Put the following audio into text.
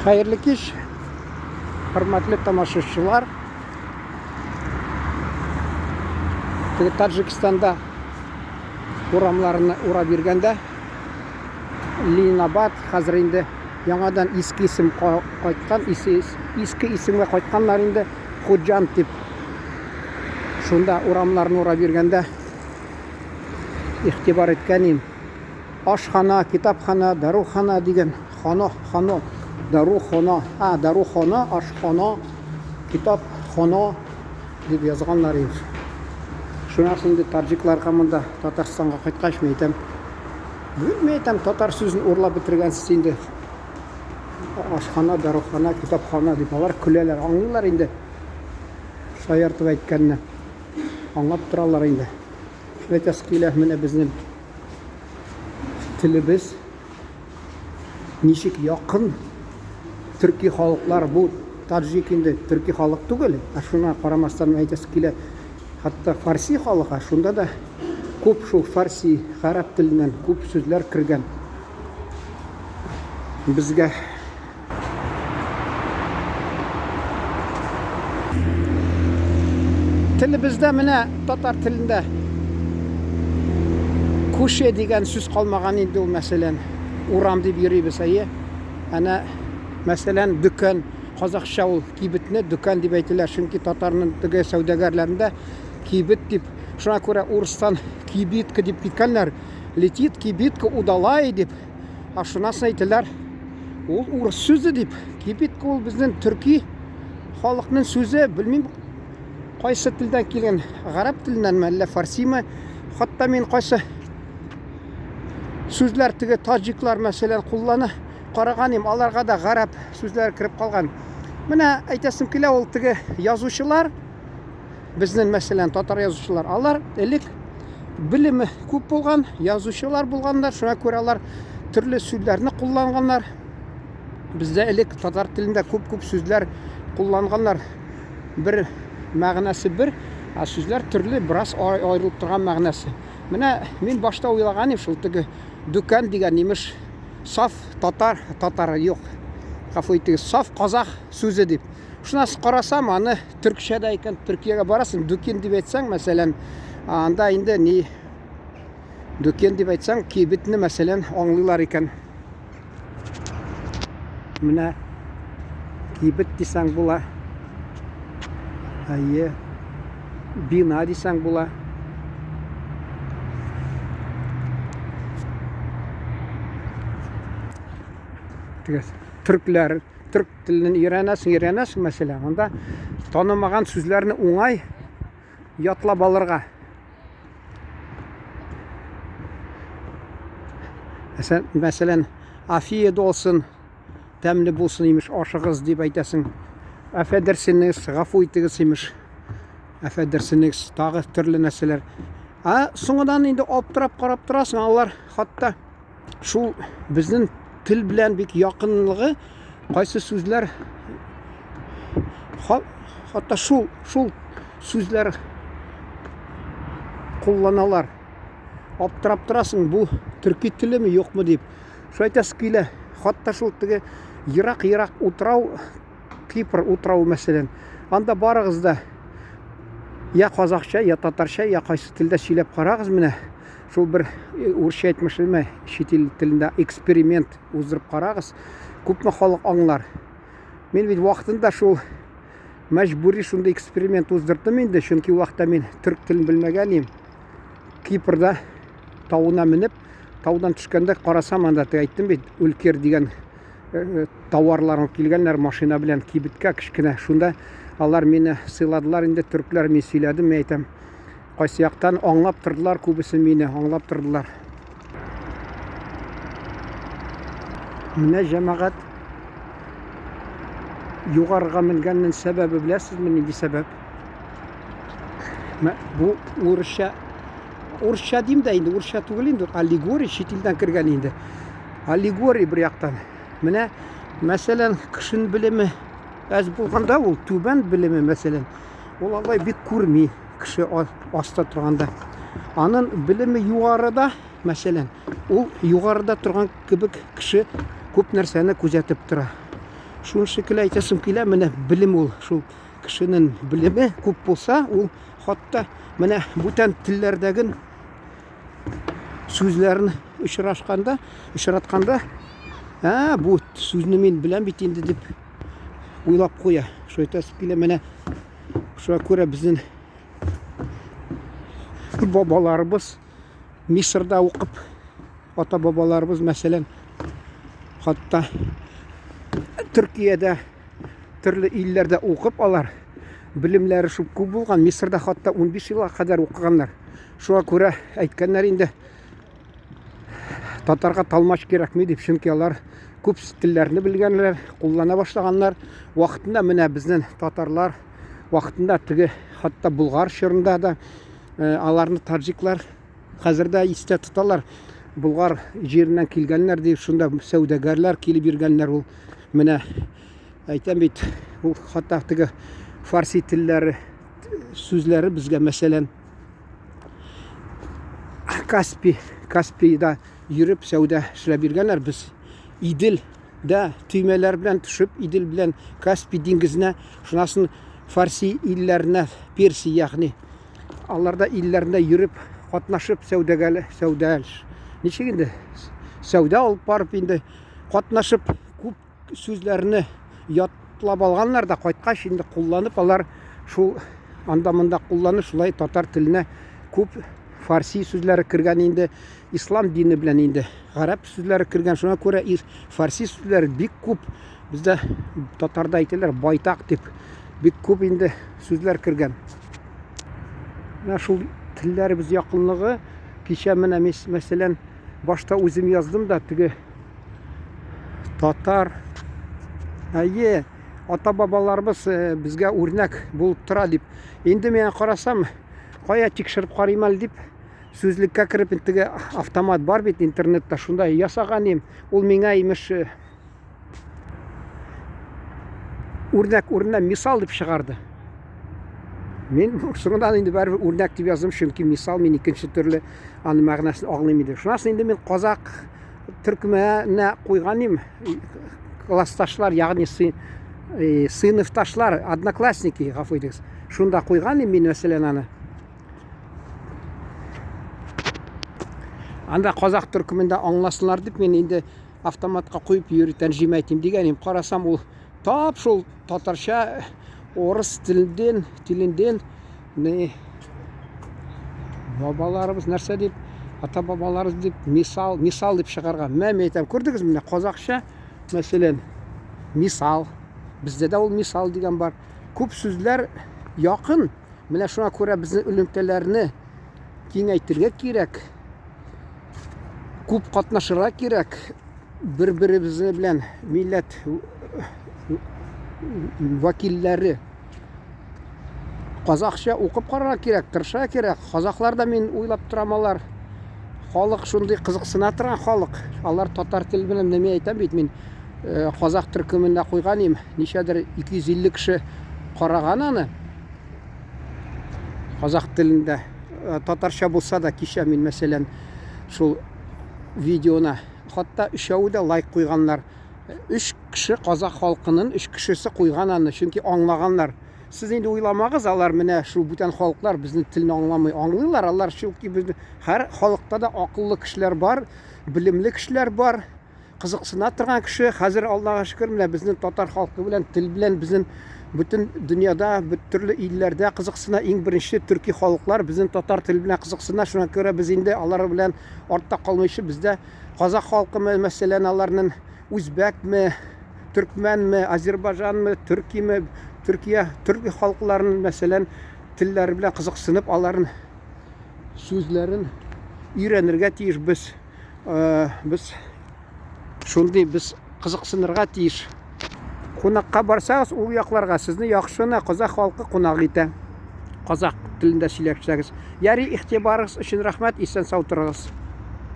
Хәерле кич, хөрмәтле тамашачылар. Теге Таджикстанда урамнарны урап йөргәндә Ленинабад хәзер инде яңадан иске исем кайткан, иске исемгә кайтканнар инде Худжанд дип. Шунда урамнарны урап йөргәндә игътибар иткән идем. Ашхана, китапхана, дарухана дигән хано, хано, дарухона, а, дарухона, ашхана, китапхана дип язганнар инде. Шуннан соң инде таджикларга монда Татарстанга кайткач, мин әйтәм, мин әйтәм, татар сүзен урлап бетергәнсез инде. Ашхана, дарухана, китапхана дип алар көләләр, аңлыйлар инде. Шаяртып әйткәнне аңлап торалар инде. Шуны әйтәсе килә, менә безнең телебез ничек якын төрки халыклар, бу таджик инде төрки халык түгел, ә шуңа карамастан әйтәсе килә, хәтта фарси халык, ә шунда да күп шул фарси, гарәп теленнән күп сүзләр кергән безгә. Телебездә менә татар телендә күше дигән сүз калмаган инде ул, мәсәлән, урам дип йөрибез, әйе. Әнә, мәсәлән, дүкән, казахча ул кибетне дүкән дип әйтәләр, чөнки татарның теге сәүдәгәрләрендә кибет дип, шуңа күрә урыстан кибитка дип киткәннәр. Летит кибитка удалай дип. Ә шуннан соң әйтәләр, ул урыс сүзе дип. Кибитка ул безнең төрки халыкның сүзе, белмим кайсы телдән килгән, гарәп теленнәнме, әллә фарсимы. Хатта мин кайсы сүзләр теге таҗиклар мәсәлән куллана караган идем, аларга да гарәп сүзләре кереп калган. Менә әйтәсем килә, ул теге язучылар Безнең, мәсәлән, татар язучылар, алар элек белеме күп булган, язучылар булганнар, шуңа күрә алар төрле сүзләрне кулланганнар. Бездә элек татар телендә күп-күп сүзләр кулланганнар. Бер мәгънәсе бер, ә сүзләр төрле, бераз аерылып торган мәгънәсе. Менә мин башта уйлаган идем, шул теге дүкән дигән имеш саф татар, татар юк. Гафу итегез, саф казах сүзе дип. Шуннан карасам, аны төркчә дә икән, Төркиягә барасың, дүкен дип әйтсәң, мәсәлән, анда инде ни дүкен дип әйтсәң, кибетне, мәсәлән, аңлыйлар икән. Менә кибет дисәң була. Әйе. Бина дисәң була. Төркләр Төрк телен өйрәнәсең, өйрәнәсең, мәсәлән, анда танымаган сүзләрне уңай ятлап алырга. Мәсәлән, афиет olsun, тәмле булсын имеш, ашыгыз дип әйтәсең. Афәдерсенез, гафу итегез имеш. Афәдерсенез, тагы төрле нәрсәләр. Ә соңыннан инде аптырап карап торасың, алар хатта Шул безнең тел белән бик якынлыгы, кайсы сүзләр хатта шул шул сүзләр кулланалар. Аптырап торасың, бу төрки телеме, юкмы дип. Шулай әйтәсе килә. Хатта шул теге ерак-ерак утрау Кипр утравы мәсәлән. Анда барыгыз да я казахча, я татарча, я кайсы телдә сөйләп карагыз менә. Шул бер э, урысча әйтмешелме, чит ил телендә эксперимент уздырып карагыз. Күпме халык аңлар. Мин бит вакытында шул мәҗбүри шундый эксперимент уздырдым инде, чөнки вакытта мин төрк телен белмәгән идем. Кипрда тауына менеп, таудан төшкәндә карасам, анда теге әйттем бит, Үлкер дигән э, тауарларын килгәннәр машина белән кибеткә кечкенә. Шунда алар мине сыйладылар инде, төркләр мин сөйләдем, мин әйтәм. Кайсы яктан аңлап тордылар, күбесе мине аңлап тордылар. Менә җәмәгать югарыга менгәннең сәбәбе беләсезме, нинди сәбәп? Бу урысча урысча дим дә инде, урысча түгел инде, аллегория чит илдән кергән инде. Аллегория бер яктан. Менә, мәсәлән, кешенең белеме әз булганда, ул түбән белеме, мәсәлән, ул алай бик күрми кеше аста торганда. Анын белеме югарыда, мәсәлән, ул югарыда торган кебек кеше күп нәрсәне күзәтеп тора. Шуны шикелле әйтәсем килә, менә белем ул, шул кешенең белеме күп булса, ул хатта менә бүтән телләрдәге сүзләрен очрашканда, очратканда, ә, бу сүзне мин беләм бит инде дип уйлап куя. Шул әйтәсем килә, менә шуңа күрә безнең бабаларыбыз Мисырда укып, ата-бабаларыбыз, мәсәлән, хатта Төркиядә, төрле илләрдә укып алар белемнәре шук күп булган. Мисырда хатта 15 елга кадәр укыганнар. Шуңа күрә әйткәннәр инде, татарга талмач кирәкми дип, чөнки алар күп телләрне белгәннәр, куллана башлаганнар. Вакытында менә безнең татарлар вакытында теге хатта Болгар чорында да аларны таджиклар хәзер дә истә тоталар. Болгар җиреннән килгәннәр дип, шунда сәүдәгәрләр килеп йөргәннәр ул. Менә әйтәм бит, ул хатта теге фарси телләре сүзләре безгә, мәсәлән, Каспий, Каспийда йөреп сәүдә эшләп йөргәннәр. Без Идел дә төймәләр белән төшеп, Идел белән Каспий диңгезенә, шунасын фарси илләренә, Персия, ягъни аларда илләрендә йөреп, катнашып сәүдәгәле, сәүдә ничек инде сәүдә алып барып инде катнашып күп сүзләрне ятлап алганнар да кайткач инде кулланып алар шул анда монда кулланып шулай татар теленә күп фарси сүзләре кергән инде ислам дине белән инде гарәп сүзләре кергән шуңа күрә фарси сүзләре бик күп бездә татарда әйтәләр байтак дип бик күп инде сүзләр кергән менә шул телләребез якынлыгы кичә менә мәсәлән башта үзем яздым да теге татар әйе ата бабаларыбыз э, безгә үрнәк булып тора дип инде мин карасам кая тикшереп карыйм әле дип сүзлеккә кереп теге автомат бар бит интернетта шунда ясаган идем ул миңа имеш э, үрнәк урынына мисал дип чыгарды мин соңыннан инде барыбер үрнәк дип яздым чөнки мисал мин икенче төрле аның мәгънәсен аңлыйм иде шуннан соң инде мин казак төркеменә куйган идем классташлар ягъни э, сыйныфташлар одноклассники гафу итегез шунда куйган идем мин мәсәлән аны Анда казах төркемендә аңласыннар дип мин инде автоматка куеп йөри тәрҗемә итим дигән идем. Карасам ул тап шул татарча орыс телендән, телендән не бабаларыбыз нәрсә дип, ата бабаларыбыз дип мисал, мисал дип чыгарган. Мә мин әйтәм, күрдегез менә казахча, мәсәлән, мисал. Бездә дә ул мисал дигән бар. Күп сүзләр якын. Менә шуңа күрә безнең элемтәләрне киңәйтергә кирәк. Күп катнашырга кирәк. Бер-беребез белән милләт вәкилләре казахча укып карарга кирәк, тырышырга кирәк. Казахлар да мин уйлап торам алар. Халык шундый кызыксына торган халык. Алар татар теле белән менә әйтәм бит мин э, казах төркемендә куйган идем. Ничәдер 250 кеше караган аны. Казах телендә э, татарча булса да кичә мин мәсәлән шул видеона хатта өчәве дә лайк куйганнар. Өч кеше казах халкының өч кешесе куйган аны, чөнки аңлаганнар. Сез инде уйламагыз, алар менә шул бүтән халыклар безнең телне аңламый. Аңлыйлар алар, чөнки безнең һәр халыкта да акыллы кешеләр бар, белемле кешеләр бар. Кызыксына торган кеше. Хәзер Аллага шөкер, менә безнең татар халкы белән, тел белән безнең бөтен дөньяда, бөтен төрле илләрдә кызыксына. Иң беренче төрки халыклар безнең татар теле белән кызыксына. Шуңа күрә без инде алар белән артта калмыйча, бездә казах халкымы, мәсәлән, аларның үзбәкме, төркмәнме, азербайҗанмы, төркиме, Төркия, төрки халыкларының, мәсәлән, телләре белән кызыксынып, аларның сүзләрен өйрәнергә тиеш без. Э, без шундый без кызыксынырга тиеш. Кунакка барсагыз, ул якларга сезне яхшы гына казах халкы кунак итә. Казах телендә сөйләшсәгез. Яри, игътибарыгыз өчен рәхмәт, исән сау торыгыз.